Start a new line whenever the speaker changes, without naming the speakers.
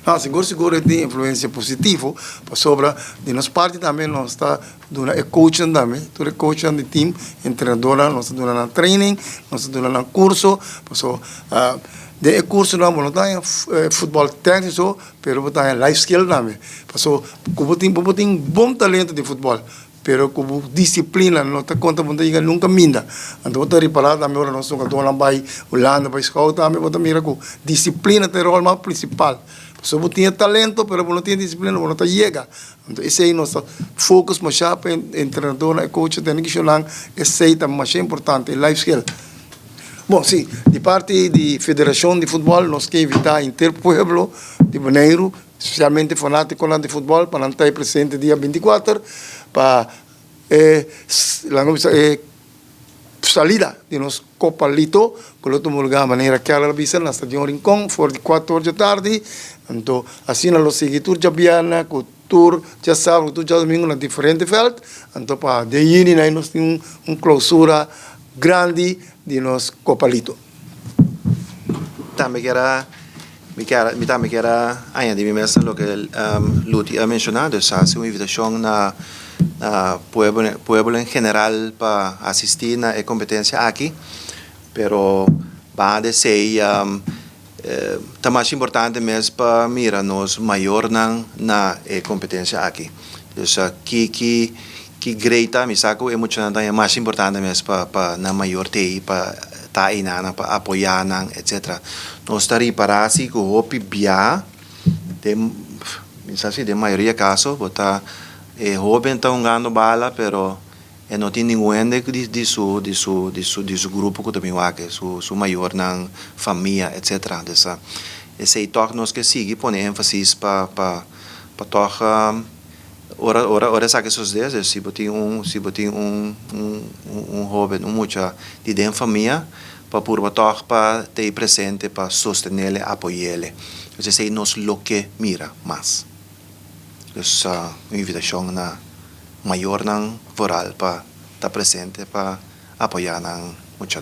No, sigur sigur e tin influencia positivo, pasobra di nos parti tambe nos ta duna e coachnan tambe, tur e coachnan di team, entrenadornan, nos ta duna nan training, nos ta duna nan curso, paso den e cursonan bo no ta haña futbol tecnico, pero bo ta haña life skill tambe, paso ku bo tin bo por tin bon talento di futbol, Pero ku bo disiplina no ta konta bo no ta yega nunka minda. Anto bo ta ripará tambe ora nos hungadónan bai Hulanda, bai scout tambe bo ta mira ku disiplina ta e ròl mas prinsipal. Pasobra bo tin e talento pero bo no tin e disiplina bo no ta yega. Anto esei nos ta focus mashá pa e entrenadónan, e coachnan tene ki shonnan esei ta masha importante, e life skill. Bon, si, di parti di federashon di futbòl nos ke invitá henter pueblo di Boneiru Spesialmente fanátikonan di futbòl pa nan ta e presente dia 24 pa e laga bisa e salida di nos Kopa Lito ku lo tuma lugá manera Keller a bisa na Stadion Rincon for di kuater or dje tardi. Anto asina lo sigui tur djabièrnè ku tur djasabra ku tur djadumingu na diferente vèlt. Anto pa den yüni nan nos tin un klousura grandi di nos Kopa Lito.
Tambe kier a Mi kier mi tambe kier a añadi mi mes na loke Luti a menshoná, dus hasi un invitashon na na pueblo pueblo en general pa asistí na e kompetensia aki, pero banda di esei ta mas importante mes pa mira nos mayornan na e kompetensia aki. Dus ki ki ki grei ta mi sa ku e muchanan ta mas importante mes pa pa nan mayor t'ei pa ta einan pa apoyá nan etcetera. Nos ta ripará si ku hopi bia den mi sa si den mayoria kaso bo ta e hoben ta hungando bala pero e no tin ningun hende di di su di su di su di su grupo ku ta bin wak su su mayornan famia etcetera. Dus esei tòg nos ke sigui pone énfasis pa pa pa tòg Ora ora ora esaki sosde, es si bo tin un si bo tin un un un hoben, un mucha di den famia, pa purba tòg pa ta ei presente pa sostenele, apoyele. Entonces esei nos lo ke mira mas. Dus un invitashon na mayornan vooral pa ta presente pa apoyá nan.